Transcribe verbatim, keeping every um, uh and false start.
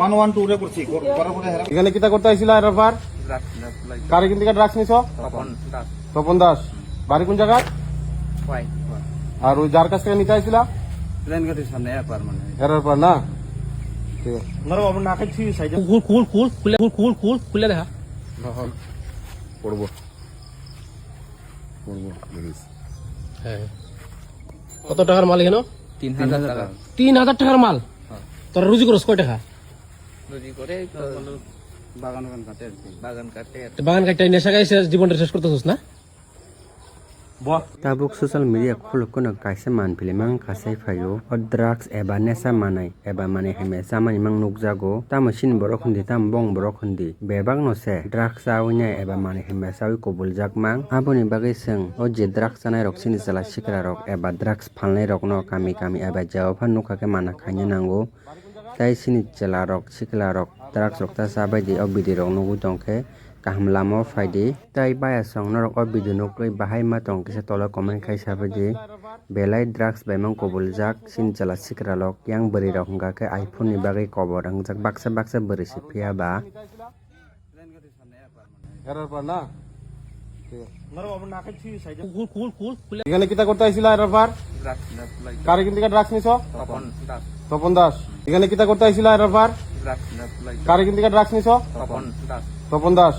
One one two রে করছি, কর-, করার পরে হেরা। এখানে কিতা করতে আইছিলা এরার পর? ড্রাগস, ড্রাগস লাই। কারে কিন্তু ড্রাগস নিছো? তপন দাস। তপন দাস। বাড়ি কোন জায়গা? খোয়াই। আর ওই যার কাছ থেকে নিতে আইছিলা? প্লেন গাড়ির সামনে এরার পর মানে। এরার পর না? ঠিক আছে। ধরো বাবু না খাচ্ছি সাইডে। খুল, খুল, খুল, খুলে, খুল, খুল, খুল, খুলে দেখা। পড়বো। পড়বো, দেখিস। হ্যাঁ। কত টাকার মাল এখানে? তিন হাজার টাকা। তিন হাজার টাকার মাল? হ্যাঁ। তোরা রুজি করস কয় টাকা? রুজি করে তো বাগান, বাগান কাটে আর কি। বাগান কাটে আর কি। তো বাগান কাটে নেশা খাইছে জীবনটা শেষ করতেছস না? Tabuk social media khuluk kheno kaisa manpili mang kasai phaio. O drugs eba nesa manai eba manwi hamya chamani mang nukjago. Tamo chini borok hindi, tamo bong borok hindi. Bebak no se drugs chawi nai eba manwi hamya chawi kubuljak mang. Aboni bagwi chwng o je drugs chanai rok chini chwla sikla rok eba drugs phalnai rok no kami kami eba jao pha nukha khe mana khaina nango. Tai chini chwla rok sikla rok drugs rok ta chabai di, o video rok nugwi tong khe kaham lama o phai di. Tai baya song norok o video nugwi bahai ma tong kisa tolo comment khai sabai di. Belai drugs bai mang kubuljak chini chwla sikla rok, yang bwrwi rok hwnkha khe iPhone ni bagwi kobor wngjak baksa baksa bwrwi se phiya ba. Error পর না? ঠিক আছে। খুল, খুল, খুল, খুলে। এখানে কিতা করতে আইছিলা এরার পর? ড্রাগস, ড্রাগস লাই। কারে কিন্তু ড্রাগস নিছো? তপন দাস। তপন দাস। এখানে কিতা করতে আইছিলা এরার পর? ড্রাগস, ড্রাগস লাই। কারে কিন্তু ড্রাগস নিছো? তপন দাস। তপন দাস।